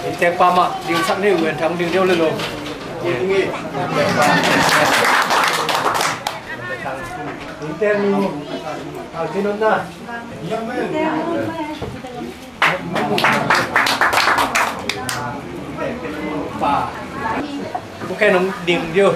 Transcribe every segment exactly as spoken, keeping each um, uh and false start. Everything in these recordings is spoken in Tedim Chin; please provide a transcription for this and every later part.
Inntek pa mah dingsak ni, Uan Thang ding deuh le lo. Inntek nu, au, ci nop na. Pa. Bukan om ding deuh.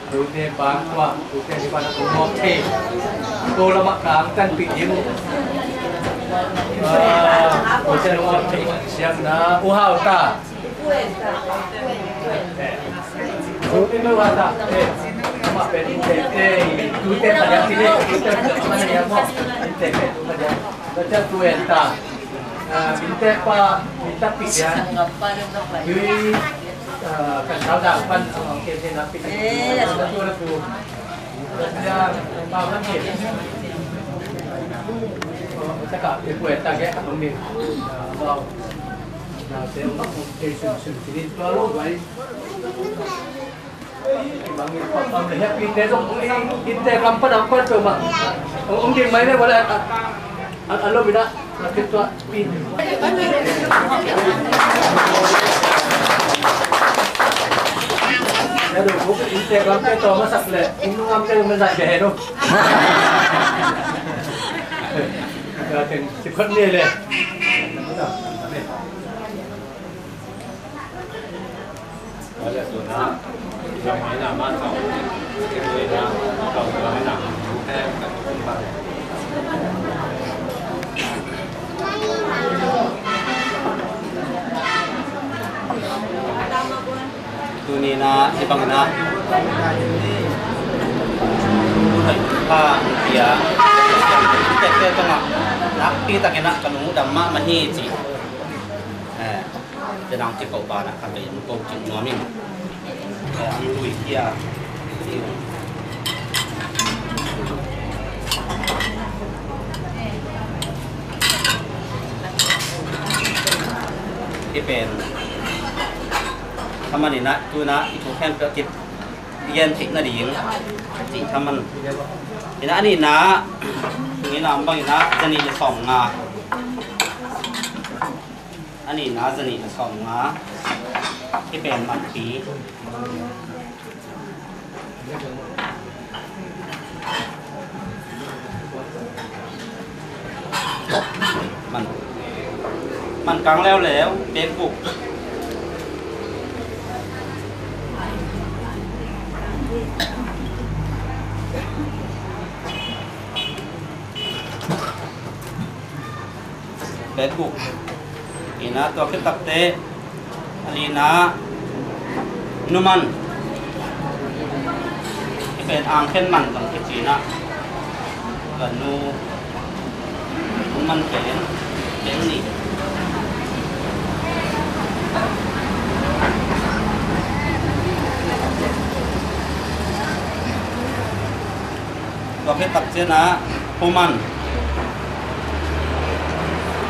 Tute pa tua, tute ni pa na kong mawk thei. Ko lamah ka angtanpih ding. Ah, ko sia nong mawk thei siam na, U Hau ta. Tute ni U Hau ta. Eh, mah pen tute, tute pa dia sini, tute pa dia mawk. Tute pa dia. Tute pa. Ah, mintek pa, mintak pi dia. Yui, ah, kan tau da pan, ah, okay, okay, na pi. Eh, na tu, na tu. Dia, pa man ke. Oh, tak apa, aku tak ke, aku ni. Ah, wow. Na te, okay, sun, sun, sini tu, lalu, baik. Tuni na, i bang na. Tunai pa, ya. Tete tong a. Nakpi takin a ka lungdam mahmah hi ci. Eh. Te nang ci ko pa na ka bei ko ci nuam in. Ang lui kia. Ki pen. Thaman ina, tuna, i ko khen pe kit. Ian thik na ding. Ci thaman. Ina ani na. Ina ambang ina, zani sawm nga. A nihna zanih le sawmnga. Hih pen manpi. Man, man kang leuleu, pek guk. Pek guk. Ina tua khit takteh a lina numan. Hih pen angkhen man zong kici na. Ka nu numan pen pen nih. Tua khit tak ciangin ah puman.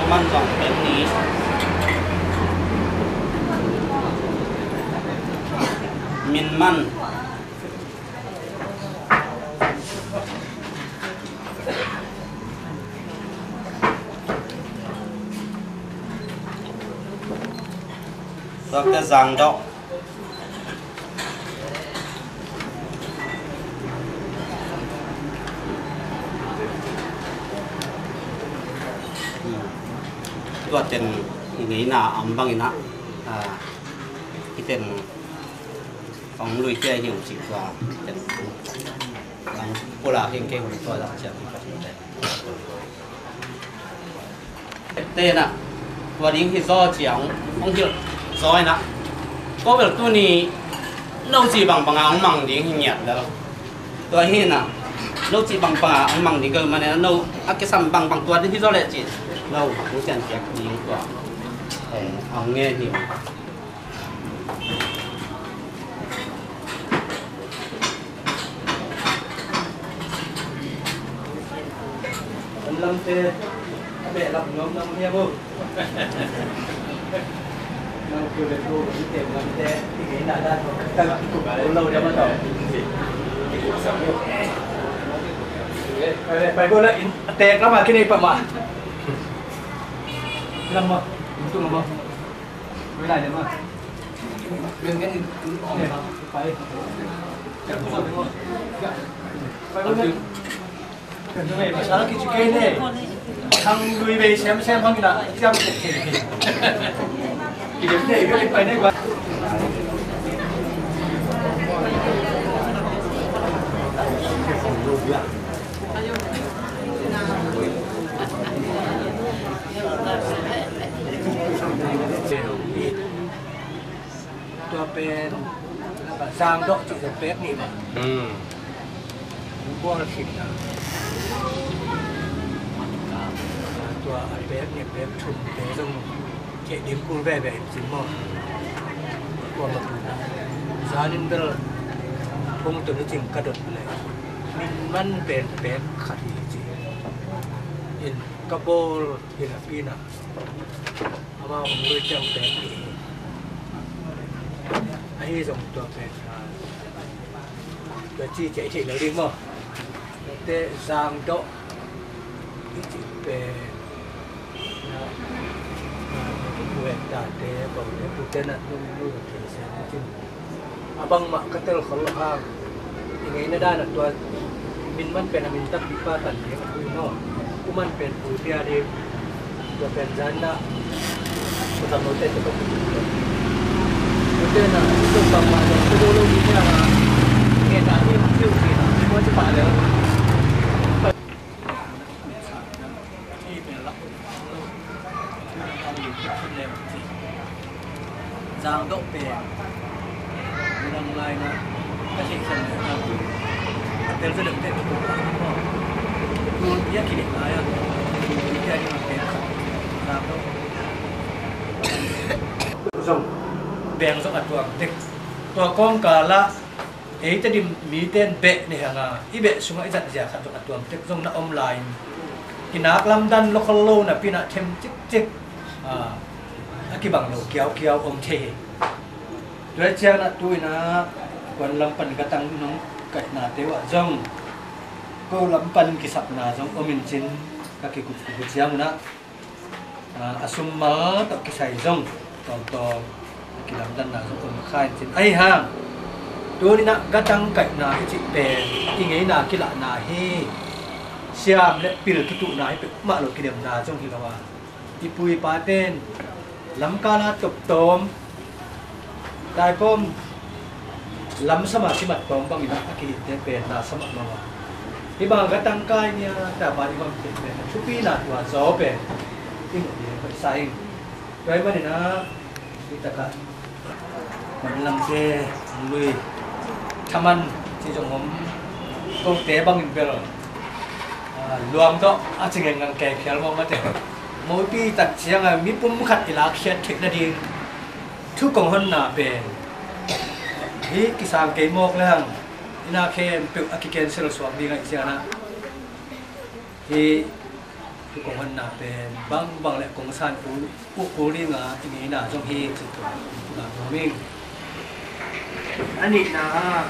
Puman zong pek nih. Min man. Tua khit tak zang dawh. Tua ten i ngeina a om bangin ah, ah, i ten hong lui kei hi uh cih tua ten ang pula hi kei hun tua dah ciang hi ka hi te. Te na tua ding hi zaw ciang hong hilh zaw ina. Ko bel tuni no ci bangbang a hong mang ding hi ngiat lel. Tua hi na no ci bangbang a hong mang ding ka mane no a kisam bangbang tua ding hi zaw le ci. No hong cian piak ding tua. Eh, hong nge hi. An lamte a behlap nuam nuam hiam uh? Nang tu le tu i tem lamte i ngeina dan tang i kup lo dia ma tau. Pai, pai ko la in a tek lama kinei pa ma. Lam ma, in tu ma. Pai lai dia ma. Pai. Pai ko la. Pasal kici kei ne. Thang lui bei sem sem hang ina. Kiam kei. Kidem ne, kidem pai ne gua. Tua pen Zangdoh cih zong pek nih mah. Hmm. Bual khin na. Tua a pek nih pek thum te zong keh dim kul veve in cin maw. Tua ma tu na. Zanin bel phung tu ni cing ka dot le. Min man pen pek khat hi ci. In ka bawl hi na pi na. Amau hong lui ciang pen hi. Ahi zong tua pen, ah, tua ci ciah i theih lo ding maw? Te Zangdoh i cih pen, ah, ah, pu hek tate, pu te na nu nu te se na cin. A bangmah ka tel khol lo hang. I ngeina dan a tua min man pen a min takpi pa tan ding a pui maw. Kuman pen pui pia ding. Tua pen zan na. Tua tam lo te tua pui. Tua te na tua bangmah tua tua lo lo ni nia ma. Ngeina ni a pui pui na. Tua ci pa le. Zangdoh pen midang lai na ka theih khan le na a tel zaw deuh teh ko ko ko ko bia kidek lai a bia ding a pen khat Zangdoh zong beng zong a tuam tek tua kawngkal ah Ei Tedim mite in beh nei hang a, i beh sungah i zat zia khat zong a tuam tek zong na om lai-in, kinak lamdan lo khol lo napi-in ah them cikcik, a, a kibang lo kiaukiau om thei hi. Tua ciangin ah tu-in ah kuan lam pan gatang nong kaihnate uh ah zong ko lam pan kisapna zong om in cin ka kikup uh ciangun ah a, a sum mal tawh kisai zong tawmtawm a kilamdanna zong om kha in cin. Ahi hang tuni-in ah gatang kaihna i cih pen i ngeina kilahna hi. Siam le pil kituhna hi peuhmah lo, kidemna zong hi lo a, i pu i pate in lamkal a tawmtawm Taikawm lamsam a kimat tawm bangin a kihihte pen na sam a mang a. Hih bang a gatang kai nia tapa i bang pen pen a thupina tua zaw pen i muh ding hoih sa ing. Tua ahih manin ah hih takah man lamte hong lui thaman ci zong om. Kote bangin bel a, luang tawh a ci ngengngang kei phial mawk mate. Mopi tak ciang a mi pum khat i lakkhiat theih nading thu kong honna pen hih kisang kei mawk le hang, hih na khempeuh a ki-cancel suak ding ahih ciangin ah hih thu kong honna pen bangbang le kong san kul uh kul ding a i ngeina zong hi ci tua kong tung nuam ing. A nihna ah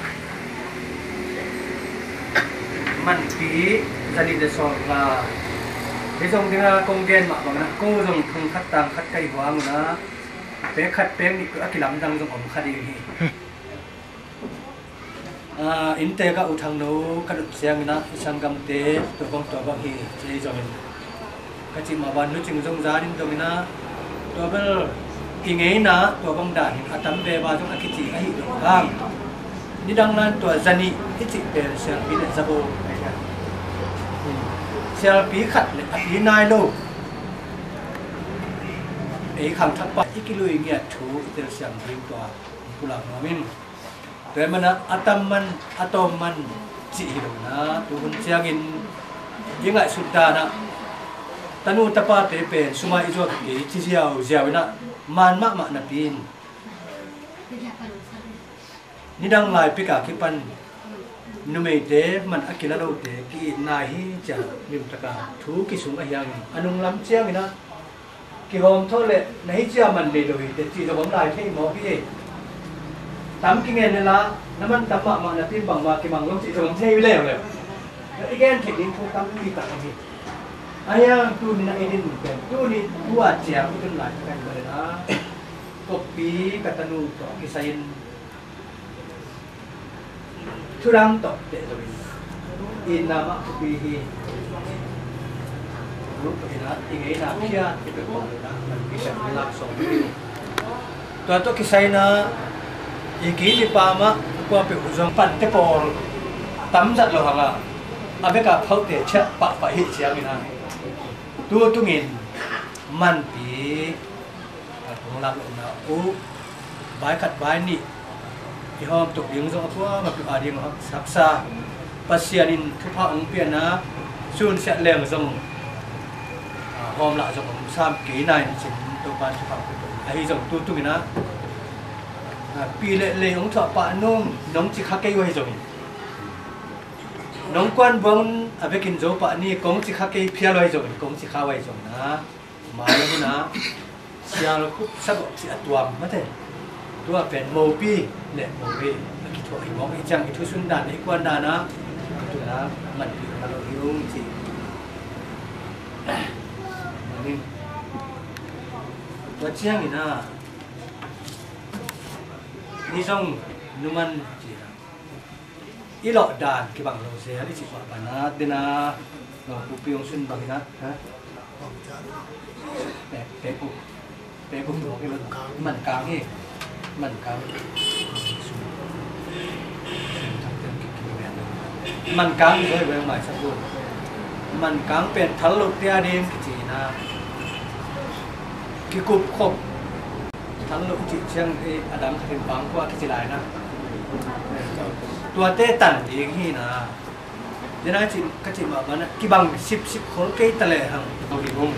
manpi zanih le sawm nga hi zong ding a kong gen mah bangin ah ko zong thong khat tang khat ka hih hang un ah pek khat pek nih a kilamdang zong om kha ding hi. A, inntek ah U Thangno ka dot ciangin ah i sanggamte tua bang tua bang hi ci zongin Ka cih mah bang nu cing zong za ding dong in ah, tua bel i ngeina tua bang dan in a tam veva zong a kici ahi lo hang. Nidang lan tua zanih i cih pen sialpi le zabo ahi a. Sialpi khat le a pi nai lo. Ei khangthakpa i kilui ngiat thu i telsiam ding tua pulak nuam in. Tua ahih manin a tam man, a tawm man cih hi lo in ah, tu hun ciangin i ngaihsut dan ah tanu tapate pen sum ah i zuak kei ci ziauziau in ah, man mahmah napi in nidang lai pek a kipan numeite man a kila lote ki-it nai hi ci-a limtak a thu kisung ahih hangin a nunglam ciangin ah kihawm thawh leh na hi cia man nei lo hi teh cih zong om lai thei mawk hi. Tam kingen le la, na man tam mahmah napi in bangmah kimang lo cih zong om thei leuleu. I gen theih ding thu tampi tak om hi. Ahih hang tuni-in ah i din pen, tuni thu a ciang i tun lai ka hi mah le la, koppi ka tanu tawh kisai in thudang tawh teh loin itna mah thupi hi. Lut in ah i ngeina phiat i peuhmah loin ah man pi pen i lak sawm hi. Tua tawh kisai in ah i ki mipa mah kua peuh zong pante pawl tam zat lo hang a, a bek a phaute ciah pahpah hi ciangin ah, tu tungin manpi a kong lak lohna uh, vai khat vai nih i hawm tuk ding zong a kuamah peuh a ding haksa. Pasian in thupha hong piakna sunsiah leng zong, a, hawm lah zong hong sam kei nai in cin Topa in thupha hong pia ahi zong tu tungin ah, a, pi le lei hong thuah pah nung nong ci kha kei uh ahi zongin, nong kuan buang a vekin zo pah ni kong ci kha kei phial uh ahi zongin, kong ci kha uh ahi zongin ah, mai hun ah sial khup sagawh cih a tuam mate. Tua pen mopi le mopi a kithuah hi mawk i ciang i thusun dan i kuan dan ah, tu-in ah manpi ka lo hi ung ci. Tua ciangin ah ni zong numan ci-in ah i lawh dan kibang lo zel i cih pah banah dena, no, pupi hong sun bangin ah, ha? Pe, pe pu, pe pu pu, mankang hi, mankang. Mankang hi zoi veng mai sa pu. Mankang pen thal lo tia ding kici na. Kikup khop. Thal lo cih ciang hi, a dang khatin pangkua kici lai na. Tuate tan ding hi na. Dena cih, ka cih mah bana kibang sipsip khol kei ta lehang ko hi hong.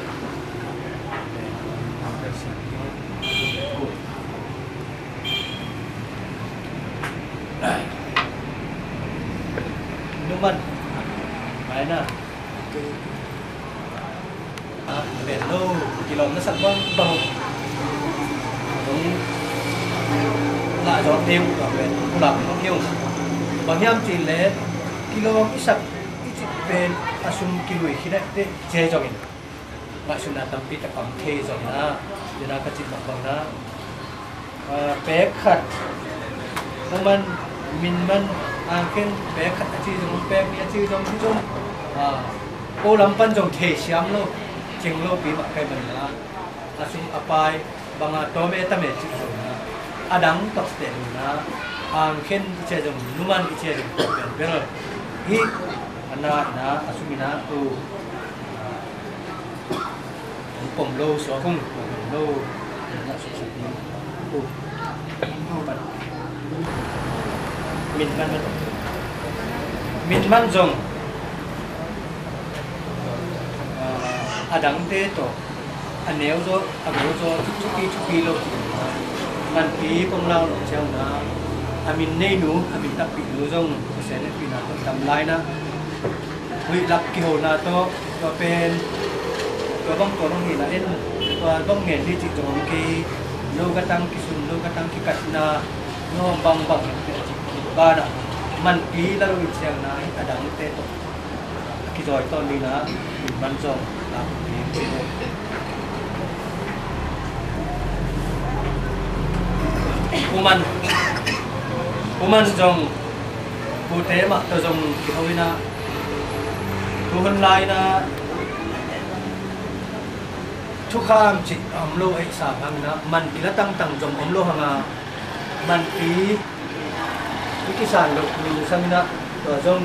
Numan. Mai na. A pen lo kilawm na sak bang bang. Nong lah zawh ding uh a pen pulak nong hi uh. Bang hiam cih leh kilawm i sak i cih pen a sum kilui khin a teh cia zongin ngaihsutna tampi tak om thei zongin ah, dena ka cih bang bang na. Pek khat, ko man, min man, angkhen pek khat a ci zong, pek nih a ci zong, ci zong, ko lam pan zong thei siam lo, cing lo pi mah kai man la, a sum a pai banga tawm e tam e cih zong na, a dang tawh teh lo na, angkhen i cia zong, numan i cia zong, pen bel hi, a na ina, a sum ina, ko Hong pom lo, suak hong pom lo. Min man, min man zong a dangte tawh a neu zaw, a gol zaw, thupi thupi lo. Manpi kong lau lo ciang na a min nei nu, a min takpi nu zong a sen a pi na kong tam lai na. Huih lak kihona tawh tua pen tua bang tua bang hi na en, tua bang ngen ni cih zong om kei. No gatang kisun, no gatang kikatna, no bangbang banah manpi la lo in siang na hi a dangte tawh a kizawi tawn ni na, min man zong la. Kuman, kuman zong pute mah tawh zong kiho ina, tu hun lai na Thukham cih a om lo ahih sang hangin ah, manpi la tangtang zong om lo hang a, manpi i kisan loh tu sangin ah, tua zong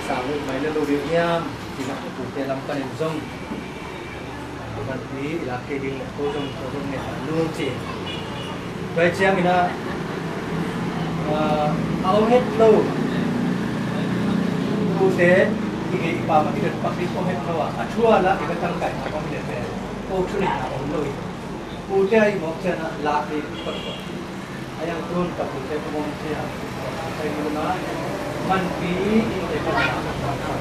sang lo mai lo lo ding hiam, ci-in ah pute lam panin zong manpi i lak kei ding leh ko zong, ko zong ngen a nung ci. Tua hi ciangin ah, ah, a om het lo. Tute i gei i pam ah i dot pak ding om het lo a, a thu a la i va tangkai a om hi leh pen ko thuneihna om lo hi. Tute a i mawk ciang ah lak ding kotkot. A yang tun ka pute ka mawk ciang ah, ka i mawk ah manpi i te ka na ka ka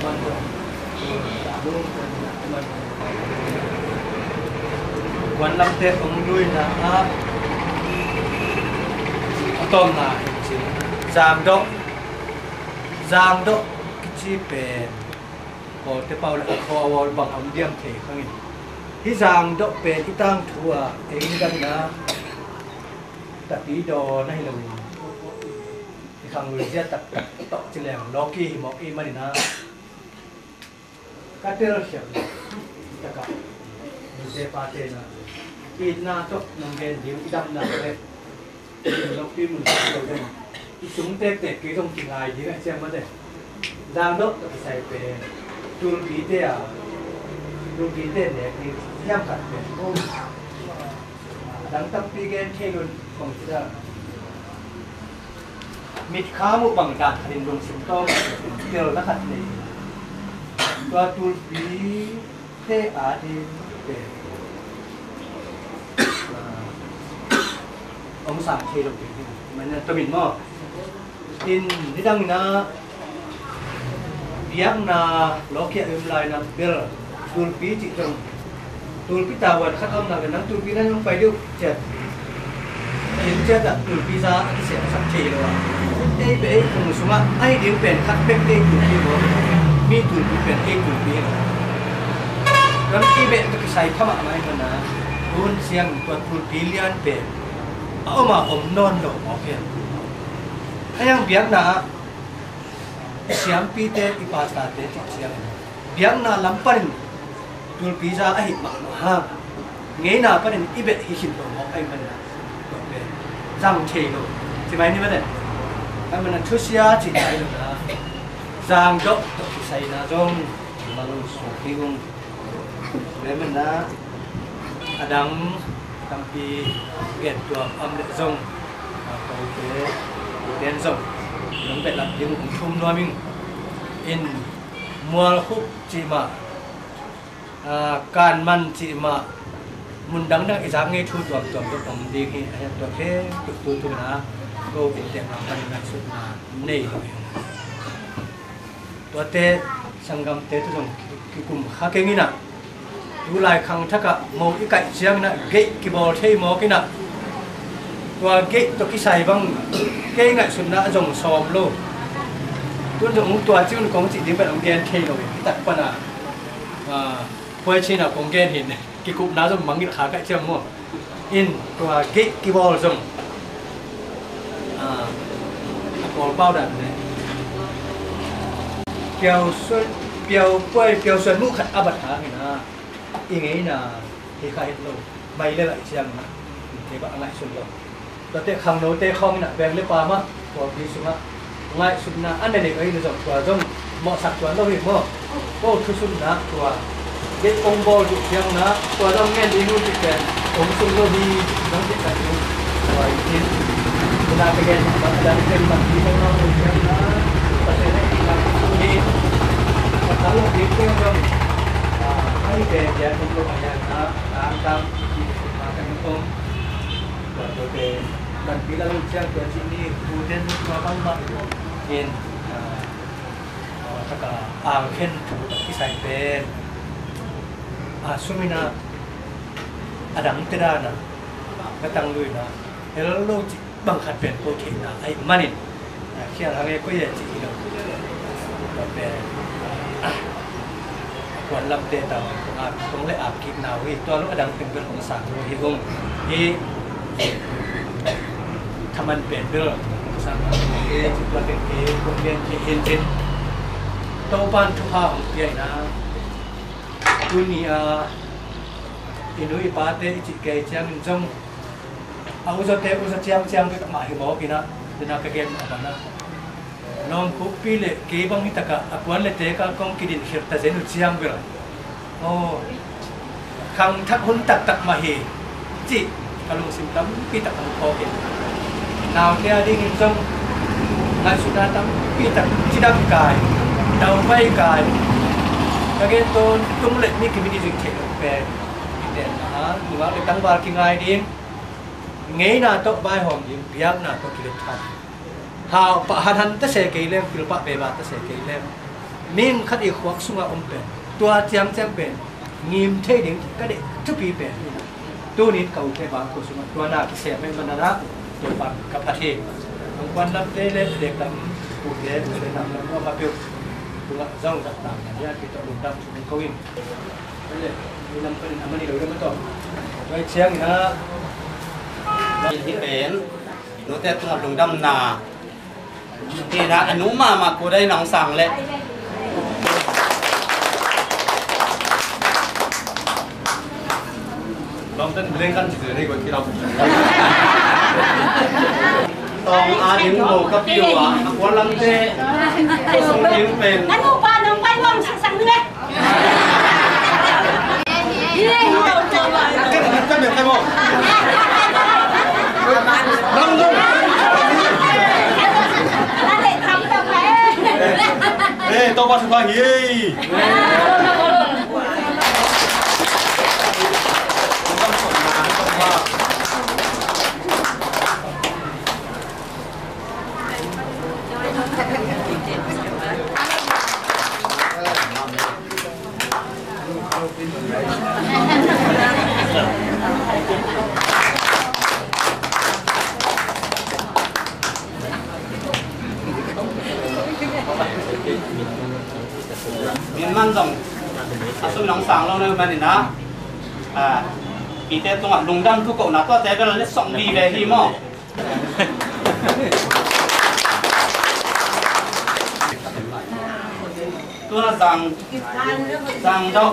man lo. Kuan lamte hong luina ah a tawpna hi ci. Zangdoh, Zangdoh kici pen Kawlte pau le a khaw a wawl bang om diam thei khangin, hih Zangdoh pen i tangthu a ei ni dangin ah tapi dawn ahi loin i khanglui zia taktak tawh ci leng lawki hi mawk i manin ah, ka telkhialh takah nute pate na itna tawh nong gen ding, i damna le i lungpi mun tawh lo den, i sung tektek kei zong kingai ding a ciang mate. Zangdoh tawh kisai pen tulpite a, tulpite nek ding hiam khat pen ko a dang tampi gen thei lo in kong ci dan. Mitkham uh bang dan khatin lungsim tawm telna khat nei. Tua tulpite a ding pen, ah, hong sang thei lo ding hi. Mah na tomin maw? In nidangin ah biakna lawkia i om lai-in ah bel tulpi cih zong, tulpi tavuan khat a om nak leh nang tulpi na hong pai deuh ciat, in ciat ah tulpi za a kisiamsak thei lo a, ei beh ei khung sungah ahi ding pen khat bek ei tulpi maw, mi tulpi pen ei tulpi hi lo. Ram ei beh tawh kisai pha mahmah hi manin ah, tun siang tua tulpi lian pen a om a om nawn lo mawk hi. A yang biakna ah i siampite, i pastorte cih ciangin biakna lam panin tulpi za ahi mahmah hang, ngeina panin i beh hi khin lo mawk ahih manin ah, tua pen zang thei lo ci mai ni maw te. Ahih manin ah thusia cihna ahi lo in ah, Zangdoh tawh kisaina zong na lo suak hi ung. Tua ahih manin ah a dang tampi gen tuam om leh zong, a, kote, kote in zong nong behlap ding uh hong thum nuam ing. In Mualkhup cih mah, a, Kanman cih mah, mun dangdang i zak ngei thu tuamtuam zong om ding hi. A hian tua khempeuh tu tu-in ah ko inntek lam panin ngaihsutna nei lo hi. Tuate sanggamte tawh zong kikum kha keng in ah, tulai khangthak ah mo i kaih ciangin ah gate kibawl thei mawk in ah, tua gate tawh kisai bang kei ngaihsutna ah zong sawm lo. Tun zong hong tua ci un kong cih ding bel hong gen thei lo hi. Hih tak pan ah, ah, Puai Chin ah kong gen hi in, kikupna zong mangngilh kha kaih ciang maw. In tua gate kibawl zong, ah, a Kawl pau dan leh piausuan, piau, puai, piausuan muh khat a bat hangin ah i ngeina hi kha het lo. Mai le laih ciangin ah kei bang a ngaihsun lo. Tuate khangnote khawng in ah veng le pam ah pawlpi sungah ngaihsutna a ne nei ahi na zong, tua zong mawhsak tuan lo hi maw. Ko thusunna tua gate kong bawl duh ciangin ah tua zong ngen ding uh cih pen om sung lo hi. Zong cih kan uh tua in, tuna ka gen bang a dang pen bang hi lo lo ciangin ah Pasian in ah hi. Ka thang lo ding pen zong, ah, ahi pen pen om lo a hian ah tangtang hi ma kan om. Tua tua pen kan pi la lo ciang tua cih ni, uten tua bang bang in, ah, ah, taka ang khen thu kisai pen, ah, sum in ah a dangte dan ah na tang lui in ah hel lo cih bang khat pen ko theihna ahih manin, ah, khial hang e koi e cih hi lo. Tua pen, ah, kuan lamte tang kong ap, kong le ap kik na uh hi. Tua lo a dang pen bel kong sang lo hi ung. Hi thaman pen bel kong sang lo hi. Tua pen hi kong lian hi hin cin. Topan thupha hong pia in ah, Tuni a i nu i pate i cih kei ciangin zong a uzaute uza ciangciang bek mah hi mawk inah, tena ka gen mah bangah Nawngkukpi le kei bang hitakah a kuan le teek a kong kidin khirh ta zen uh ciang bel aw, khangthak hun taktak mah hi cih ka lungsim tampi tak a mu phawk in, naute a dingin zong ngaihsutna tampi tak cidam kai, daupai kai. Ka gen tawntung le mi kimin i zui theih loh pen i tenna a nungak le tangval kingai ding, ngeina tawh vaihawm ding, biakna tawh kilet khat. Hau pah hanhan ta se kei leng, pil pah beba ta se kei leng, mihing khat i khuak sungah om pen, tua ciangciang pen ngim thei ding ka deih thupi pen. Tunin ka ute bang khua sungah tua na kisem mei manana tua bang ka phat hi. Nong kuan lamte le dekdam ute ute nam lam a peuh tungah zong zat tam na lian pi tawh lungdam sung ko in. Tua ciangin ah, hi pen nute tungah lungdamna hina a nu mahmah kudai nong sang leh. Lawmte in leng kan ci zel hi, guai kidawm. Tawng a ding lo ka piu a, a kuan lamte a sung ding pen. Ka nupa nong pai nuam sasang nge. Eh, Topa thupha hi. Min man zong a sum nong sang lo na manin ah, ah, pite tungah lungdam thu kohna tuate bel letsong vive hi maw? Tuna zang, zang dawh.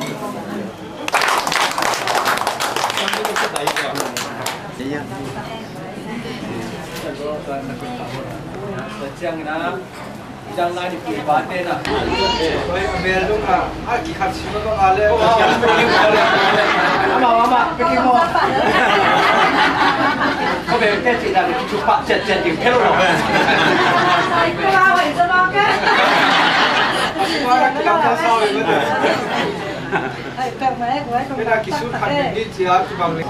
Ciangin ah, Zang lai di pui pate na. Oi, a bel dung a, a kikhat si ma bang a le. Amau, amau, peki mo. Ko bel te ci na, ki cu pa cet cet ding pelo lo. Ko la wai sa ma ke. Ko la ki dang sa sa wai ma. Ai, pek ma e, wai ko. Pena ki sun khat ding ni cia ki bang ni.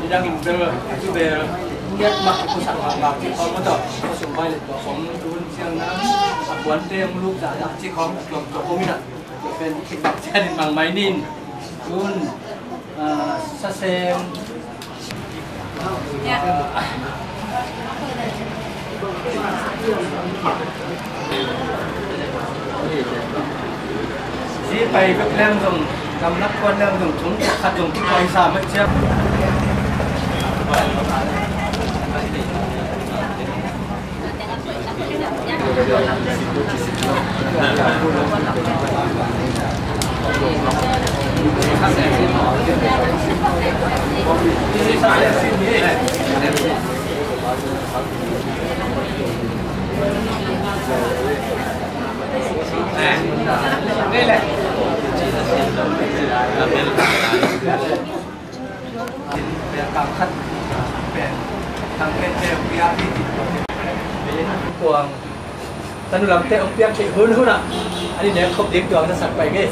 Nidangin bel, a cu bel, ngiat mah a kusak mahmah ci khawm maw tawh, a sum bai le tua khawm tun ciang na, a puante hong luk zahzah ci khawm, a tuam tua khawm inah, tua pen khit bak cianin mang mai nin, tun, ah, sasem, Zi pai bek leng zong, gamlak kuan leng zong, thong khat zong kikuai sa mah ciang. Kuang tanu lamte hong piak theih hunhun ah an i nek khop ding tuang na sak pai ngei.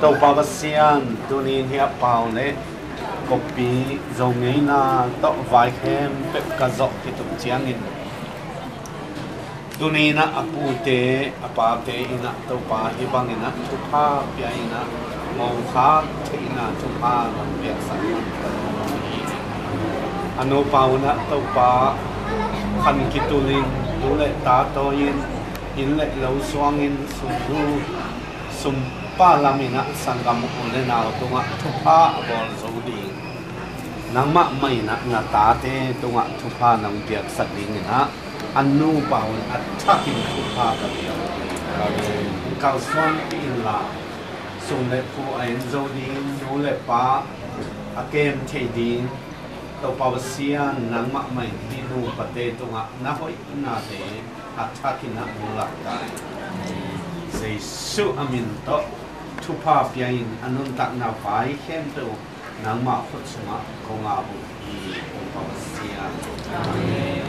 Topa Pasian, tunin hi a pau le khuapi Zo ngeina tawh vai khempeuh ka zawh khit uh ciangin Tuni-in ah a pute a pate in ah Topa hih bangin ah thupha pia-in ah mokhak theihna thupha nong piaksak hi. A nupa un ah Topa khan kitulin, tu le ta tawi-in, inn le lo suangin, sumnu sumpa lamin ah sanggam u le nau tungah thupha a bawl zo ding, nangmah mah in ah na tate tungah thupha nong piaksak dingin ah a nupa un a thakin thupha ka pia hi. Kalsuanpih inla, sum le pu a en zo ding, nu le pa a kem thei ding, Topa Pasian, nangmah mah in hih nupate tungah na hoihnate a thakin ah hong lak ta in. Jesuh a min tawh thupha pia-in a nuntakna vai khempeuh nangmah khut sungah kong ap uh hi, Topa Pasian. Amen.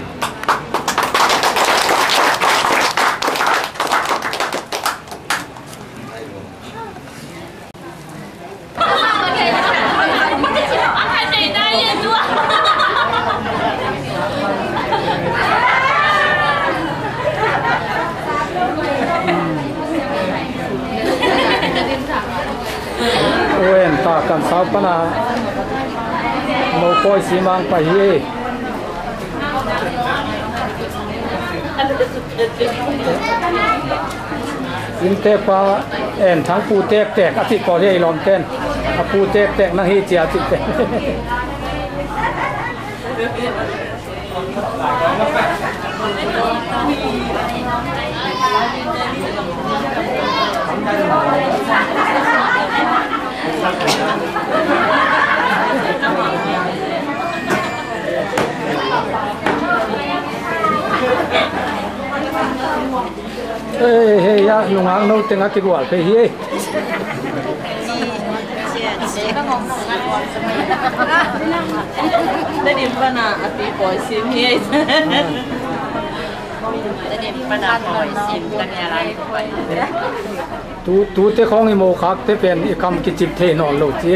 Uen ta kan sau pana mo pawi si mang pa hi. Inntek pa en thang pu tektek a cih pawl hi, ei lawmten a pu tektek nang hi cia cihte. Hei, hei, ya, nungak no teng a kigual phei hi. Tedim pana a ti pawi sim hi. Tedim pana pawi sim, tania lai pawi. Tu, tute khawng i mokhakte pen i kam kicip thei nawn lo ci.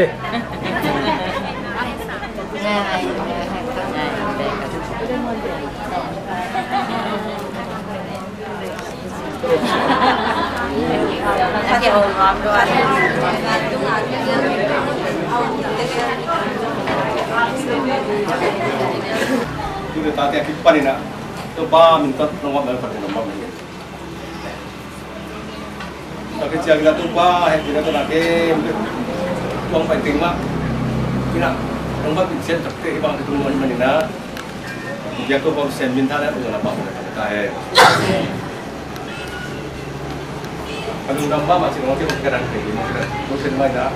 Tu le tate a kipanin ah, Topa min tawh nong ap mel panin nong ap mel. Tua khit ciangin ah Topa hehpihna tawh na kem tuang pai teng mah. Ina nong mat in sian takte hih bang ka tung nuam hi manin ah, biak Topa sem min tha le ung na pau na ta he. Ka lungdam mahmah ci nong kem ka dan thei hi mah, ka dan nong sem mai na.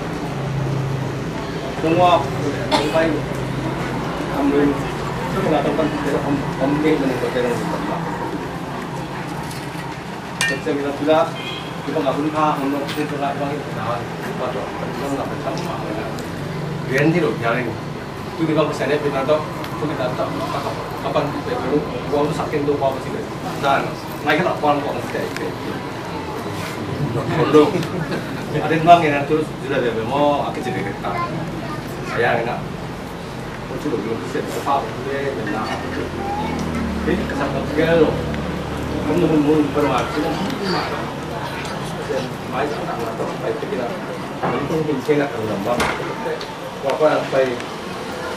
Nong ap nong pai am lun. Tua na tong kan te om om ding manin tua te nong lungdam mah. Kecil kita sudah, kita nggak pun paham, nggak pun pernah, bang, kita tahu, kita tahu, kita nggak pernah sama, ya. Ganti loh, jaring. Itu di bawah sana, kita tahu, itu kita tahu, kapan kita perlu, gua tuh sakit tuh, apa sih, dan naik kan apa, apa, apa, kayak, kayak, kayak. Ada yang bilang, ya, terus sudah, dia mau, aku jadi kereta. Saya enak. Ko ci lo, lo ci se, ko pa, ko le, na. Hei, ka sa ko gel lo. Ko mo mo ko ma ci lo. Mai sa ta ko pa, ko kila. Ko ko ko kila ka lo ba. Ko ko pa.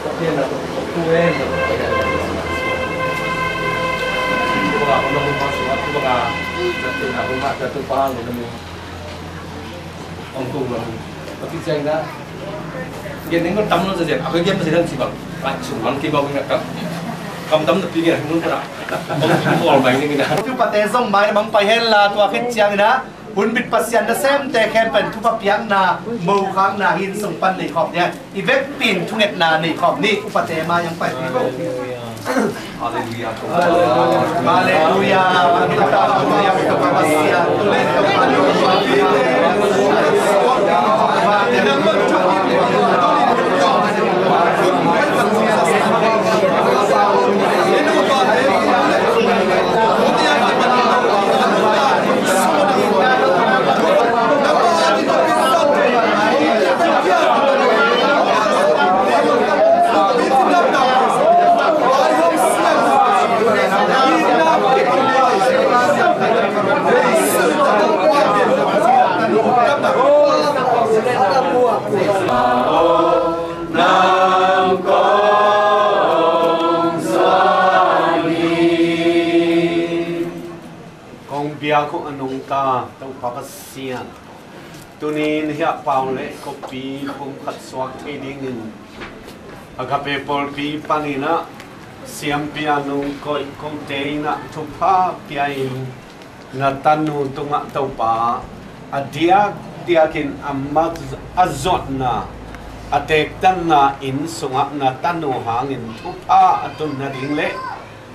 Ko kila ko ko e. Ko ko ko ma so ko ma. Ko ko ma ko pa lo mo. Hong kong lo. Pati ciang na. Gen ning ko tam lo sa ciang. Ako gen pa sila si bang. Lai sung bang ki bang na kam. Kam tam na pi gen hong kong na. Hong kong mai ning na. Thupate zong mai na mang pai hen la tua khit ciang na. Hun bit Pasian na sem te khen pen thupha piakna, mokhakna hin sung pan nei khawm ni. I vekpi in thungetna nei khawm ni. Upate ma yang pai pi ko. Halleluia. Halleluia. Tua khawng a nungta Topa Pasian, tuni-in hiah pau le kawpi pumkhat suak thei dingin Agape pawlpi panin ah siampi a nungkoih kote in ah thupha pia-in na tanu tungah Topa a diakdiakin a ma a zuatna a tektanna inn sungah na tanu hangin thupha a tun nading le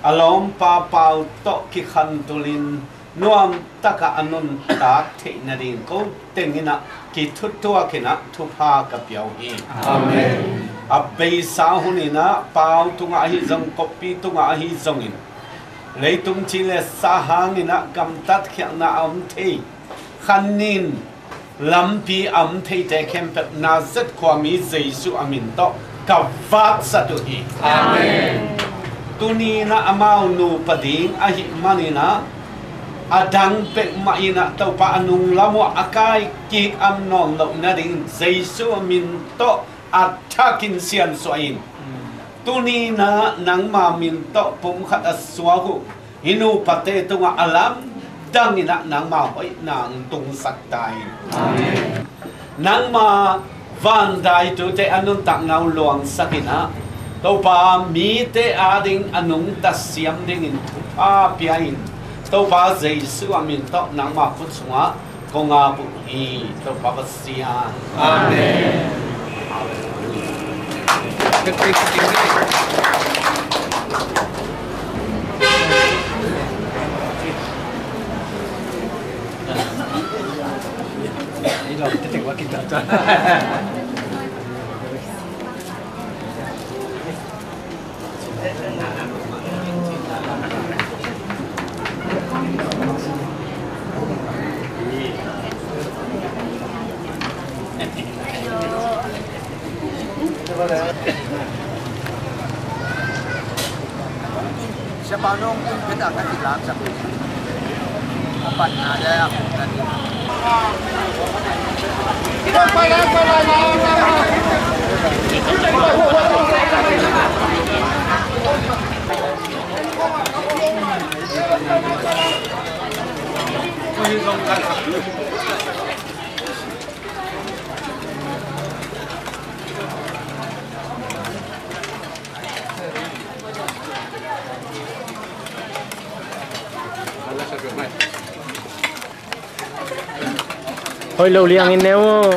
a lawmpa pau tawh kikhantulin nuamtakah a nuntak theih nading ko teng in ah kithutuakin ah thupha ka pia uh hi. Amen. A beisa hunin ah pau tungah ahi zong, kawpi tungah ahi zongin, leitung ci le sa hangin ah gamtat khialhna a om thei, khanin lampi a om theite khempeuh Nazareth khuami Jesu a min tawh ka vaksat uh hi. Amen. Tuni-in ah amau nupa ding ahih manin ah a dang peuhmah in ah Topa a nunglam uh a kai kik am nawn loh nadingin Jesu a min tawh a thakin siansuah in. Tuni-in ah nangma min tawh pumkhat a suak uh hih nupate tungah a lamdang in ah nangma hoihna hong tungsak ta in. Amen. Nangma vandaitute a nuntakna uh luangsak in ah Topa mite ading a nungta siam dingin thupha pia in. Topa Jesu a min tawh nangma khut sungah kong ap uh hi, Topa Pasian. Amen. Siapa nong pun kena kaki lam sapu. Apat ada aku tadi. Hoih lo liangin ne uh.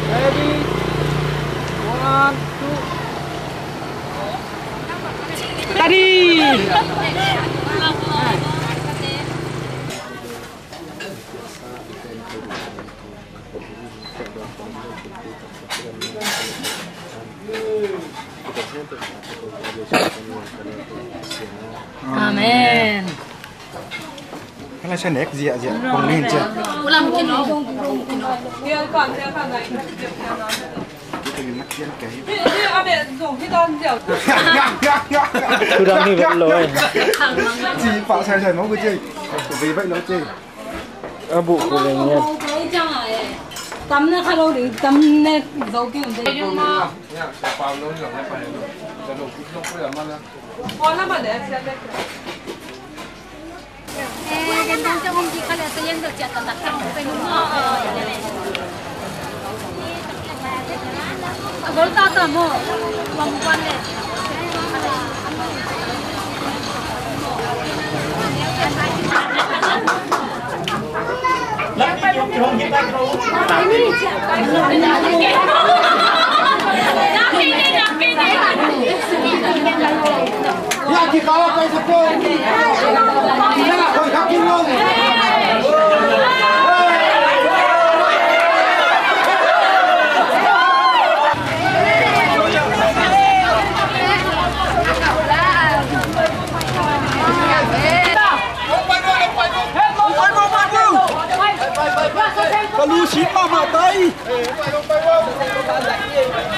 Ready? One, two. Ready? Amen. Kan lai sa nek zia zia kong nin cia. Ulam kino. Tudang hi vet lo eh. Ci pa sai sai mo ku ci. Ve vet lo ci. A buh kul ing ngiat. Tam na kha lo ding, tam na zo ki um te.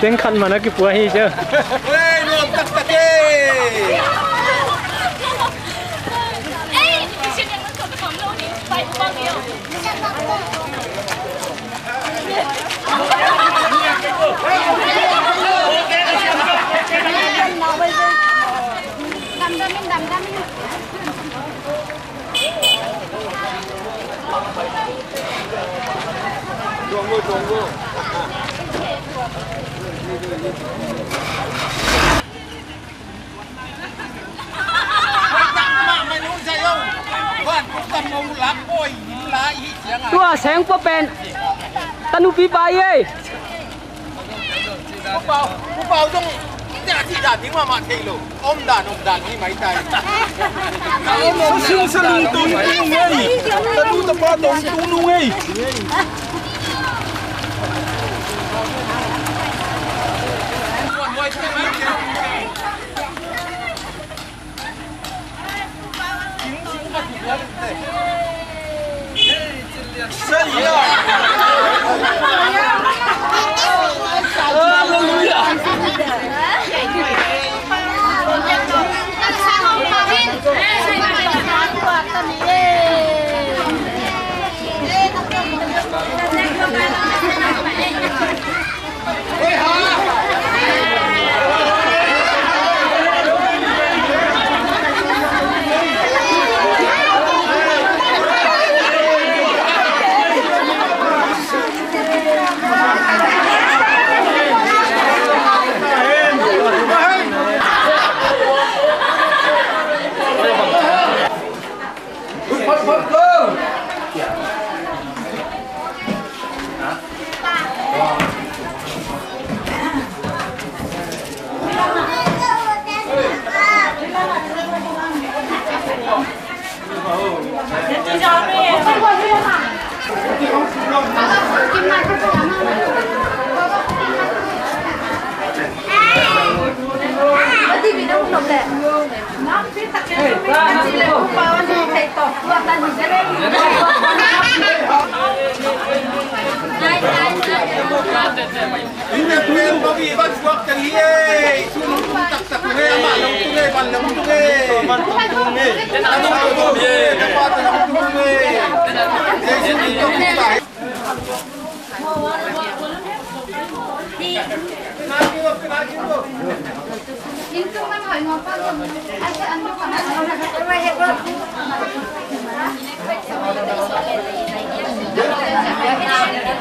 Teng khat man a kipua hi cia. Tua seng pua pen tanupi pa i ei. Upau, upau zong tia cih dan ding mahmah thei lo. Om dan, om dan hi mai tai. Sa sing sa lung tung tung ei. Tanu tapa tong tung nung ei.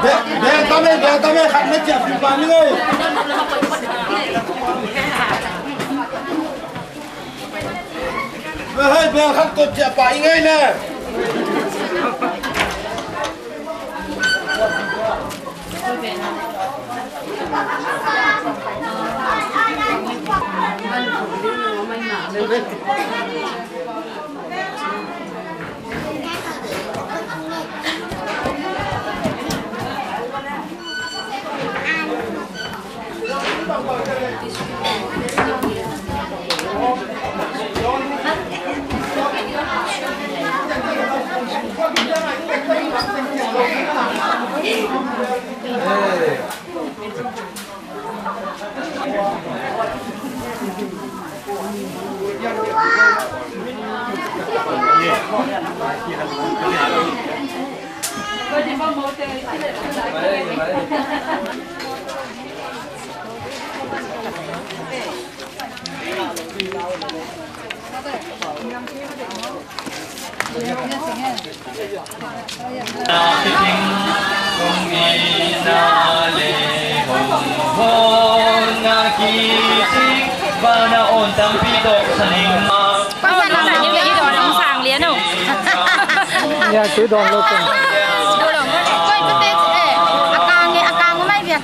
Bel, bel, tame, bel, tame, khat na ciah fim pa ni ngei. Hei, bel khat ko ciah pa i ngei le. Ya, tu dong lo tu. Dong lo. Koi tu te, eh, akang, akang mai bia.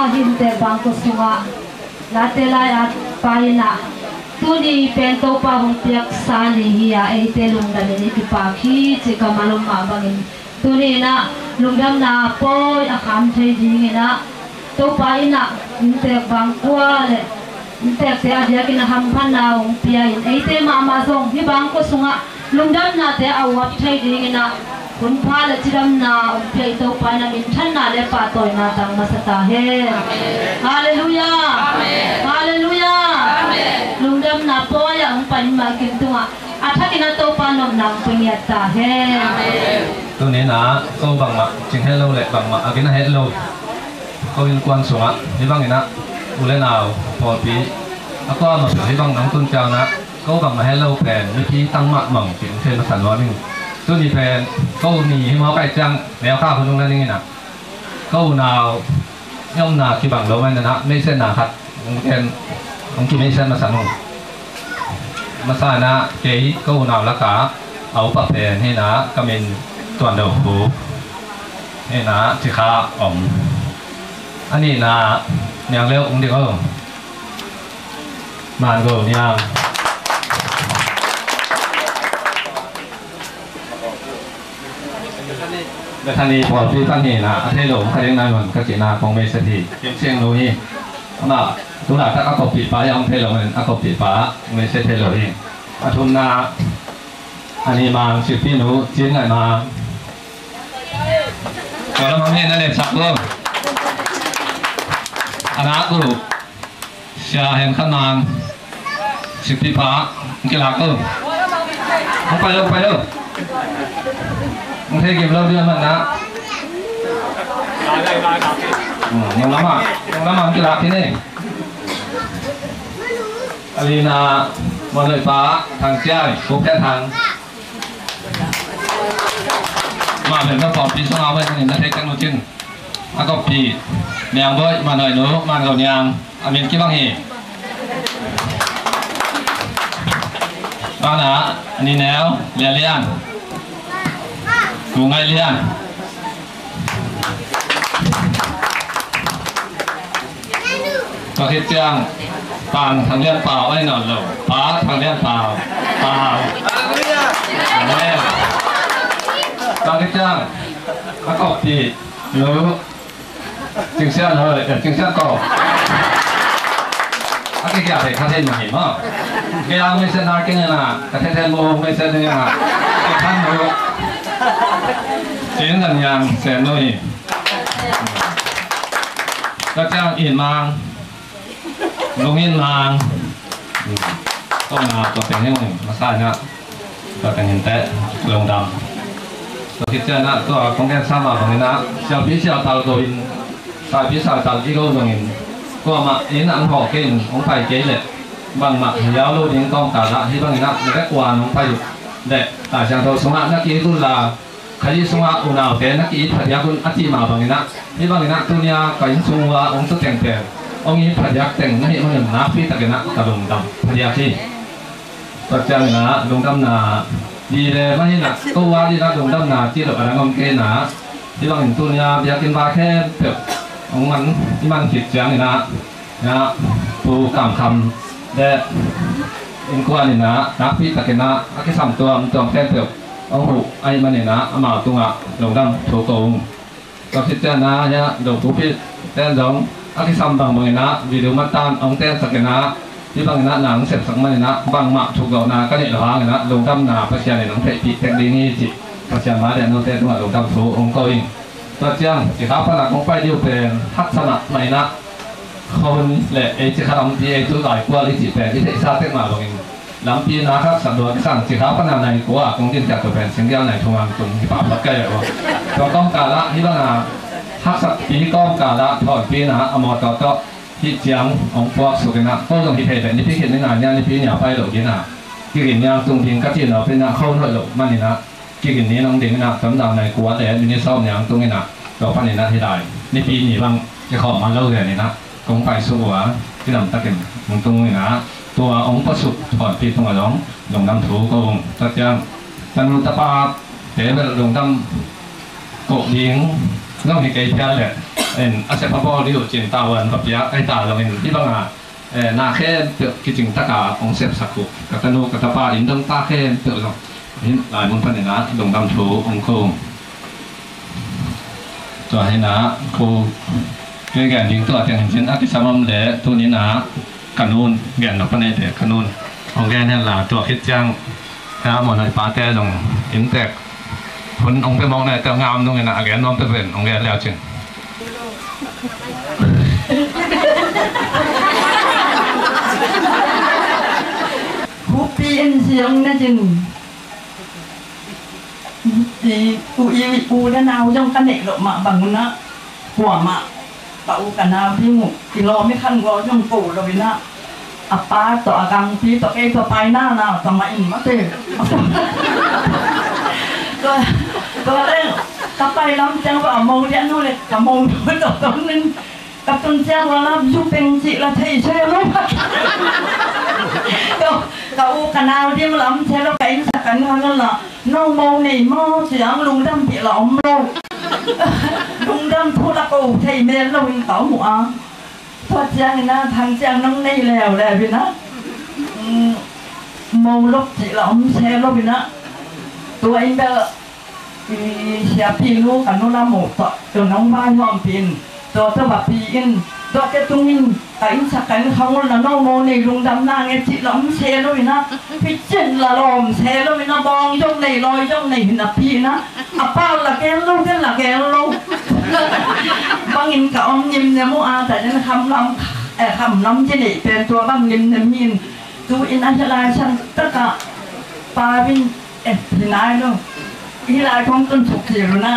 Hinte bangkua sungah late lai-at pa in ah, tuni pen Topa hong piaksa ni hi-a, eite lungdamin i kipak hi ci ka malom mah bangin, tuni in ah lungdamna pawi a kham thei dingin ah, Topa in ah inntek bangkua le inntekte a diakin a hamphatna hong pia in, eite mahmah zong hih bangkua sungah lungdamnate a uap thei dingin ah, hunpha le cidamna hong pia i Topa in ah minthanna le pahtawina tang masa ta hen. Halleluiah. Halleluiah. Lungdamna pawi ah hong pai mah kim tungah a thakin ah Topa nopna hong pia ngiat ta hen. Tuni in ah ko bangmah cing het lo le bangmah a gina het lo, ko innkuan sungah hih bangin ah u le nau pawlpi a kuamah bel hih bang nong tun ciangin ah, ko bangmah het lo pen mipi tang mahmah ung ci hong thei masa nuam ing. Tuni pen ko ni hi mawk ahih ciang neu kha hun hong la ning in ah, ko unau i omna kibang lo mah in ah, meisiatna khat hong ken, hong kimeisiat masa nung. Masa in ah kei ko unau lakah a upa pen hi in ah, ka min Tuan Do Pu hi in ah, Cikha om. A nihna Niang Leu hong ding o. Man Go Niang. Bethany pawlpi pan hi in ah, a thei lo hong kha ding nai man ka cihna kong meisiat hi. Kim Siang Nu hi. Amah tu laitak a koppih pa hi a, hong thei lo manin a koppih pa hong meisiat thei lo hi. A thumna a ni Mang, Sikpi Nu Cin Ngaih Mang. Tua lamah mi na lepsak lo. A nak uh Sia Hen Khan Mang, Sikpi pa, hong kilak o. Hong pai lo, hong pai lo. Hong thei kim lo ding a man na. Hmm, nong lamah, nong lamah hong kilak hi ni. A lina Muan Loih pa, Thang Ciai, Pu Phiat Thang. Mah pen ka pawlpi sungah pen na thei teng nu cin. A koppih Niang Bawi, Muan Loih Nu, Man Go Niang, a min kibang hi. Banah a ni neu Lia Lian, Pu Ngaih Lian. Tua khit ciang Pang Thang Lian Pau, ai nawn lo, Pa Thang Lian Pau, Pau. Amen. Tua khit ciang a koppih Nu Cing Sian Hoi, eh, Cing Sian Kau. A kikhia thei kha thei mah hi maw. Kei a meisiatna kei ngen a, ka Thei Then Mu meisiat ding a, kei khan mu. Cing Zan Niang Sen Nu hi. Tua ciang In Mang, Lung In Mang. Tua na tua teng hi masa in ah, tua teng hi inteh, lungdam. Tua khit ciang ah tua kong gen sa mah bangin ah, siapi siatal go in, saipi saital i go zongin, kuamah inn ah hong hawh kei in, hong pai kei leh bangmah hiau lo ding tawmkal ah hih bangin ah na vekpi-in hong pai uh leh, Lai Siangtho sungah na ki-it unla, Kha Siangtho sungah unaute na ki-it phadiak un a cih mah bangin ah, hih bangin ah tuni-a ka inn sung uh a hong tu teng pen hong it phadiak teng na hih manin nakpi takin ah ka lungdam phadiak hi. Tua ciangin ah lungdamna, hi le mah in ah, ko a dingin ah lungdamna cih loh a dang om kei in ah, hih bangin tuni-a biakinn vai khempeuh hong man, i man khit ciangin ah, Pu Kam Kham le innkuan in ah nakpi takin ah a kisam tuamtuam khempeuh hong huh ahih manin ah amau tungah lungdam thu ko ung. Tua khit ciang ah, hia, Do Pu Pi ten zong a kisam bangbangin ah video matan hong tensak in ah, hih bangin ah na hong sepsak manin ah bangmah thugawhna ka neih loh hangin ah lungdamna Pasian in hong theihpih tek ding hi cih Pasian mah le note tungah lungdam thu hong ko ing. Tua ciang Cikha pan a kong pai ding uh pen haksa mahmah in ah, khuahun le ei Cikha lampi, ei tu Laikual i cih pen i theihsa tek mah bangin, lampi na haksa lua kisang Cikha pan a nai kua kong din ciang tua pen singgial nai thum ngang tung hi pah phot ka hi uh. Tua kawmkal ah hih bang a haksatpi kawmkal ah thawnpi in ah a mawtaw tawh hih ciang hong puaksuk in ah, ko zong hi thei pen nipi khit ni nai nia, nipi nia pai lo ding a, kigin niang tung ding ka cih nop in ah, khuahun hoih loh manin ah, kigin ni nong ding in ah, tamdang nai kua le minute sawm niang tung in ah, tua panin ah hih lai nipi ni bang kikhawm man lo lian in ah kong paisuk uh a, kidam takin hong tung in ah, tua hong puaksuk thawnpi tungah zong lungdam thu ko ung. Tua ciang tanu tapate bel lungdam koh ding Zong hi kei phial le, en, a sep a bawl dih uh cin tavuan va piak ahi ta zongin, hih banga, eh, na khempeuh kicing taka hong sepsak uh ka tanu ka tapa, inn dong ta khempeuh zong hih lai mun panin ah lungdam thu hong ko. Tua hi-in ah ko kei gen ding tua teng hi cin, a kisam om le tuni in ah ka nun gen nop a neite, ka nun hong gen hen la, tua khit ciang a mawhna i pate zong inntek hun hong pia mawk na te, ngam nung in a gen nuam peuhpeuh in hong gen le uh cin. Hupi in siang na cin. I u, i u le nau zong ka neih loh mah bang un ah, kuamah ka u ka nau ding uh i lawm i khan gawl zong ko lo in ah, a pa tawh a gangpi tawh kei tawh pai nana tawh mah in mate. Tua, tua leh ka pai lam ciang tua a mo lian uh le ka mo tawh tawh in ka tun ciang ua la zu peng cih la thei se lo. Ka, ka u ka nau ding lam se lo, ka innsak kan hang la, nong mo nei maw ciang lungdampih la om lo. Lungdam thu la ko thei mel lo in ka om uh a. Tua ciangin a thang ciang nong nei leuleu in a, mm, mo lok cih la om se lo in a. Tua in bel i siapi nu ka nu lam uh tawh tua nong vaihawmpih in, tua tawh va pi in, tua te tungin ka innsak ka inn khang ul na nong mo nei lungdam na nge cih la om se lo in a, picin la lawm se lo in a, bawng zong nei, lawi zong nei hi napi in a, a pa la gel lo, gel la gel lo. Bangin ka om nimnem uh a, ta den kham lam, eh, kham lam ci nei pen tua bang nimnem hi in, tu in a hi lai sang taka pa vin, eh, hi nai lo. Hi lai kong tun suk ci lo na.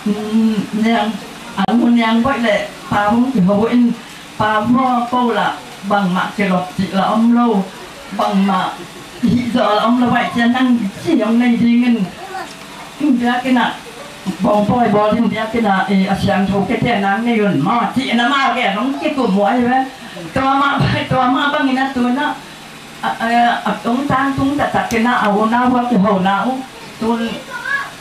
Mm, niang, a mu niang boih le pa hong kiho in, pa hua ko la bangmah kilop cih la om lo, bangmah hih zawh la om lo, vai cian nang ci hong nei ding in. Biakinn ah bawngpawi bawl in, biakinn ah, eh, a siangtho kite nang nei un maw cih na ma gen hong kikum uh ahi ve. Tua mah, tua mah bangin a tu na a, a, a tungtang tung taktak in a, a unau a kihona uh tun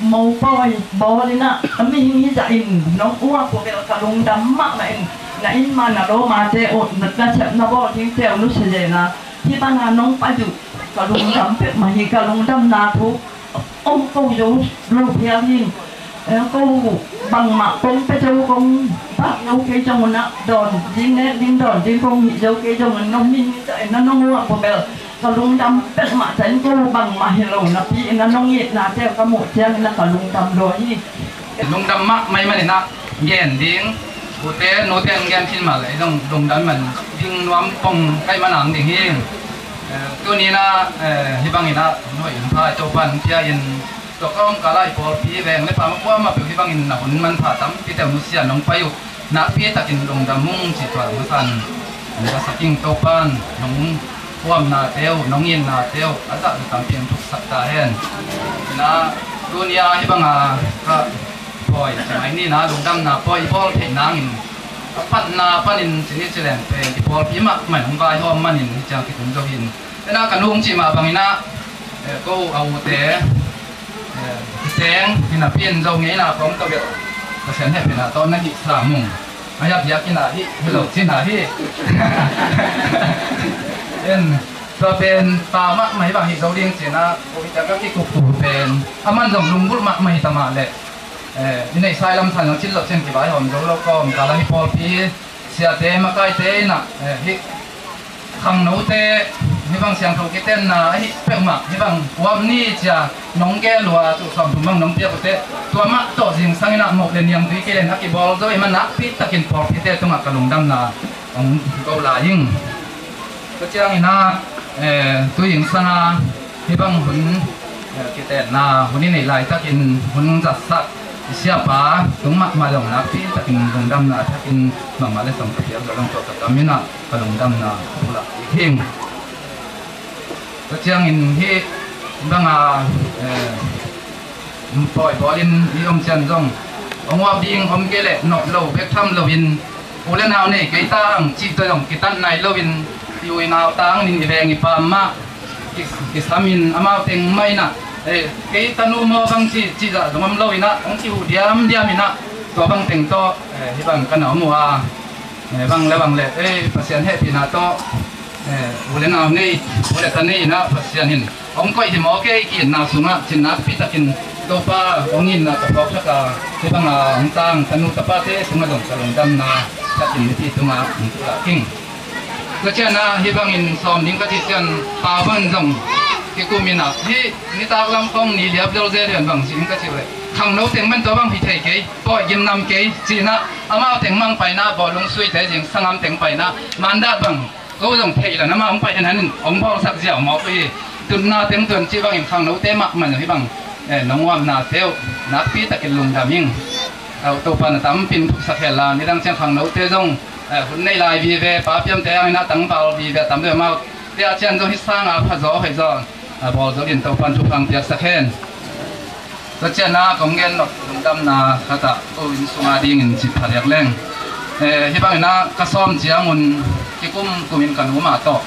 mopawi bawl in a, a mihing hi zah in nong uap uh bel ka lungdam mahmah in, na inn ma na lawmate uh, na, na sepna bawl dingte uh nusia zen a, hih banga nong pai uh ka lungdam peuhmah hi, ka lungdamna thu om ko zo lo phial hi. Eh, ko bangmah kong pia zo, kong bak zo kei zong un ah, dawn ding, nek ding, dawn ding kong hih zo kei zong un, nong min hi ta in a, nong uap uh bel ka lungdam peuhmah ta in, ko bangmah hi lo napi in a, nong itnate ka muh ciangin a ka lungdam lua hi. Lungdam mahmah ahih manin a gen ding, ute nute an gen khin mah leh zong lungdam man ding nuam pong ka hih man a ang ding hi. Eh, tuni in a, eh, hih bangin a hun hoih hun pha Topa'n pia in, tua ka om kal ah i pawlpi veng le pam a kuamah peuh hih bangin na hun manpha tampi teuh nusia nong pai uh nakpi takin lungdam ung ci tua masa in hong ka sak ing. Topa'n nong huamnate uh, nong itnate uh a zahna tampi hong thuksak ta hen. Na, tuni a hih banga ka pawi ci mai ni, na lungdamna pawi i bawl theih nangin a patna panin ci ni ci leng pen i pawlpi mahmah in hong vaihawm manin hih ciang kitung zo hi in. Ena ka nu hong cih mah bangin a, eh, ko a ute, eh, i teng hi napi in Zo ngeina kawm tawh bel Pasian hehpihna tawh na hih sam ung. A hiap hiak in a hih, hi lo cin a hih. En, tua pen pa mahmah hi bang hih zo ding cin a, ko hih ciang ka kikup uh pen a man zong lunggulh mahmah hi ta mah leh, eh, i neih sai lam san zong cin lo cin kivaihawm zo lo kawm kal a hih pawlpi siate makaite in a, eh, hih khangnote hih bang siangtho kitenna ahih peuhmah hih bang uap ni cia nong gel uh a, tu sawmthum bang nong piak uh teh, tua mah tawh zingsang in a moh le niang tui kei len a kibawl zo ahih man nakpi takin pawlpite tungah ka lungdamna hong ko lai ing. Tua ciangin a, eh, tu zingsang a hih bang hun, eh, kitenna hun i neih laitakin hun zatsak i siapa tung mahmah zong nakpi takin lungdamna thakin mahmah le sawm ka piak zo zong tawh ka kam in a ka lungdamna ka pulak ding hi ing. Tua ciangin hih banga, eh, pawi bawlin i om ciang zong hong uap ding om kei leh nawh lo bek tham loin u le nau nei kei ta ang cih tawh zong kitat nai loin i u i nau tangin i veng i pam mah ki, kisam in amau teng mah in a, eh, kei tanu maw bang ci, cih zah zong om lo in a, hong kihuh diamdiam in a, Tua bang teng tawh, eh, hih bang ka na om uh a, eh, bang le bang le, eh, Pasian hehpihna tawh, eh, u le nau nei, u le ta nei inah Pasian in hong koih hi maw kei ki-itna sungah cin nakpi takin Topa hong itna ka phawk thak a, hih banga hong tang tanu tapate tungah zong ka lungdamna thakin mipi tungah hong pulak ing. Tua cianah hih bangin sawm ding ka cih cian pau bang zong kikum inah hih nitak lam khawng ni liap zelzel lian bang cih in ka cih uh leh khangno teng man tua bang hi thei kei. Pawi gimnam kei, cinah amau teng mang paina, bawlung suite zing sangam teng paina, mandat bang ko zong thei lan amau hong pai hen hanin hong bawlsak ziau mawk hi. Tutna teng tuan cih bangin khangnote mahmah zong hih bang, eh, nong uamnate uh nakpi takin lungdam ing. Au, Topa na tampin thuksak hel la, nidang ciang khangnote zong, eh, hun nei lai vive, papiamte ang inah tangval vive, tam ve amau. Tia cian zong hih sanga phazaw hoihzaw, eh, bawl zo din Topan thupha piaksak hen. Tua cianah kong gen nop lungdamna khatah ko inn sunga dingin cih phariak leng. Eh, hih banginah ka sawm ciangun kikum kumin ka nu mah tawh,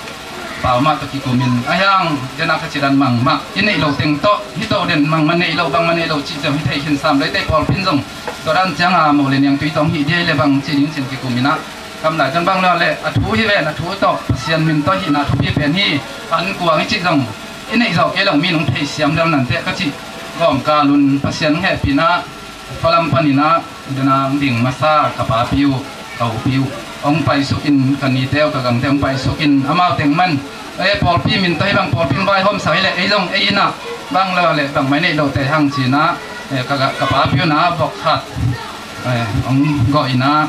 pau mah tawh kikumin a hiang dena ka cidan mangmah i neih lo teng tawh hih tawh den mangmah neih lo bangmah neih lo cih ciang hih thei khin sam lei tei pawlpin zong tua dan cianga mo le niang tui tawng hih diai le bang ci ding cin kikuminah kam lai tuan bang le le a thu hi ven a thu tawh Pasian min tawh hihna thupi pen hi. An kuang i cih zong i neih zawh kei lo mi nong theisiam lel nante ka cih gawmkal un Pasian hehpihna palam paninah dena ding masa ka papi uh ka upi uh hong paisukin ka nite uh ka gangte hong paisukin amau teng man, eh, pawlpi min tawh hih bang pawlpi hong vaihawmsak hi leh ei zong ei inah bang le le bangmah i neih lote hang cinah, eh, ka, ka papi unah vok khat, eh, hong gawh inah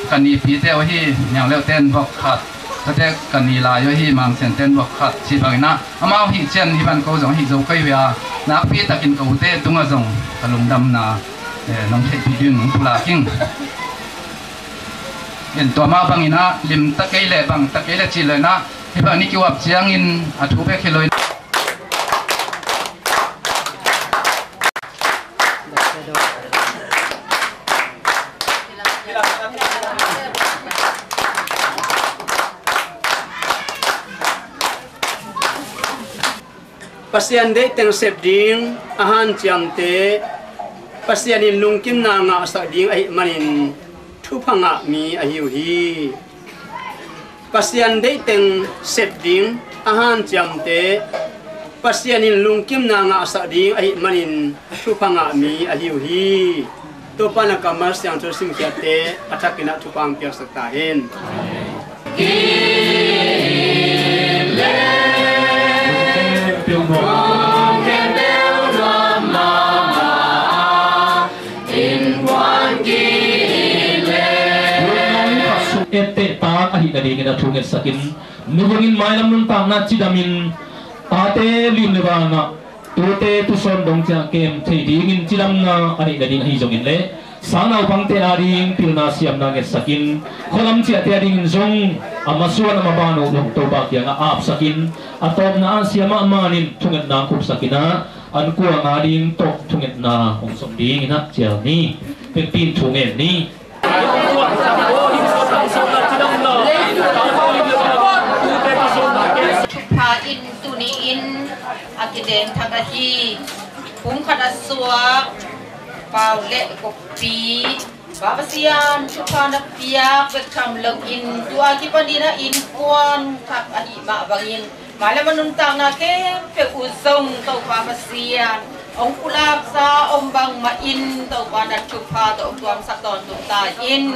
ka nipite uh hi, niang leuhte in vok khat, tate ka ni lai uh hi, mangsiante in vok khat cih banginah amau hih cian hih ban ko zong hih zo kei uh a, nakpi takin ka ute tungah zong ka lungdamna, eh, nong theihpih dingin nong pulak ing. In tua mah banginah lim ta kei leh bang ta kei leh cih loinah hih bang ni kiuap ciangin a thu bek hi loinah Pasian deih teng sep ding a hanciamte Pasian in lungkimna ngahsak ding ahih manin thupha ngah mi ahi uh hi. Pasian deih teng sep ding a hanciamte Pasian in lungkimna ngahsak ding ahih manin thupha ngah mi ahi uh hi. Topa na kammal siangtho simkhiatte a thakinah thupha ang piaksak ta hen. Etteh tak ahih nadingin a thu ngetsakin, nubangin mailam nuntakna cidamin tate lim le vanah tute tusawn dong ciah kem thei dingin cidamna ahih nading ahi zongin leh sang naupangte ading pilna siamna ngetsakin khualam ciahte adingin zong a masuan a maban uh Topa kiangah apsakin a tawpna ah siamah manin thungetna ang khupsakinah an kuang ading tawh thungetna hong sawm dinginah cial ni. Pekpin thu ngen ni. Thupha in tuni-in a kideng thak ahi. Phung khat a suak pau le kopi Pa Pasian thupha na piak bek tham loin tua kipanin a innkuan thak ahi mah bangin mailam a nuntakna khempeuh uh zong Topa Pasian hong pulaksa om bangmah in Topa na thupha tawh hong tuamsak tawntung ta in.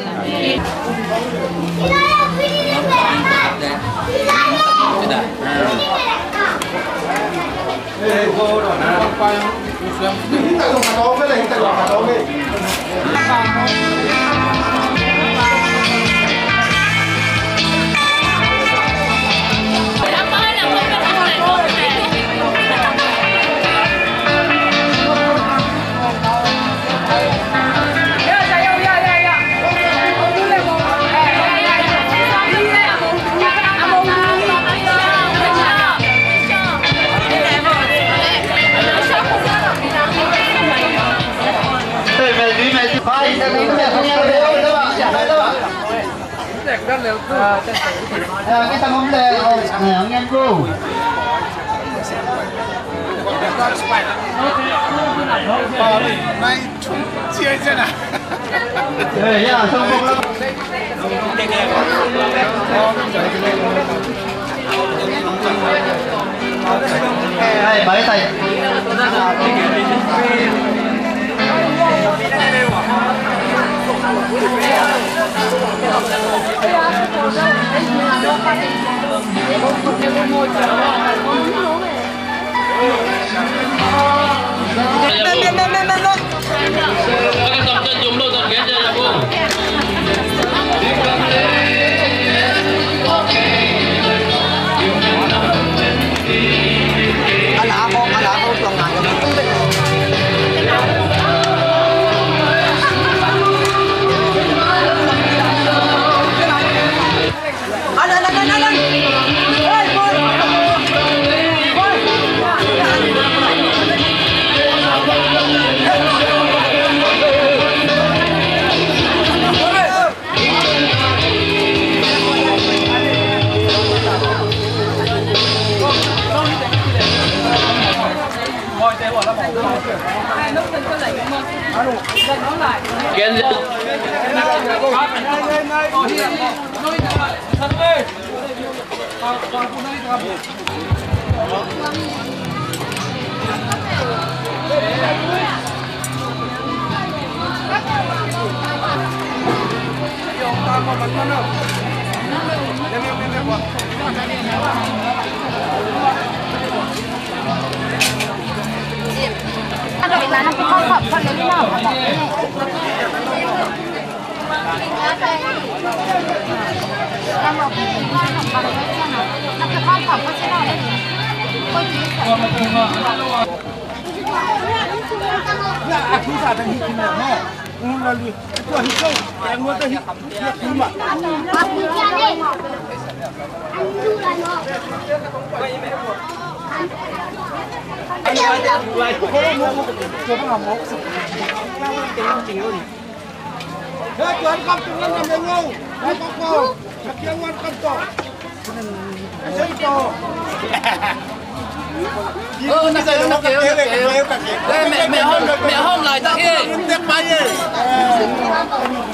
Mehhon lai tak hi.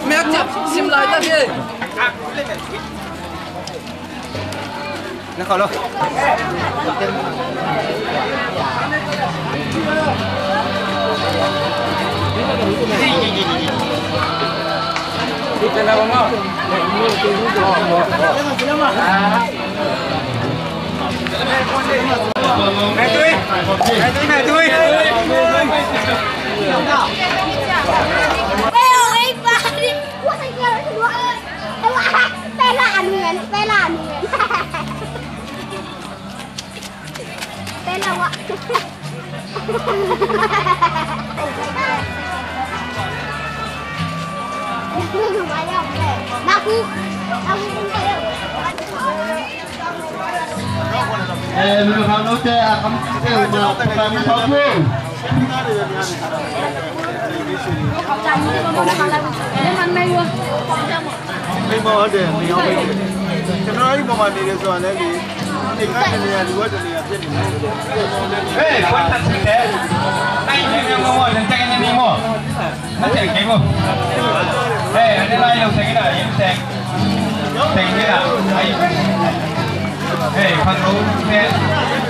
Mehhon sim lai tak hi. Na khawh lo. Pela anu ngen, pela anu ngen. Pela wak. Naku. Naku. Eh, mi kham lo te a kham te ma pa ni sa pu. Ni mo de, ni mo de. Kano ai mo ma ni de so ne ni. Ni ka ni ni wa de ni ya de ni. Hey, kwan tan te. Nai ni mo mo, tan te ni mo. Hei, an ding lai lo teng in a, in teng. Teng in a, ai. Hei, phan lo teng.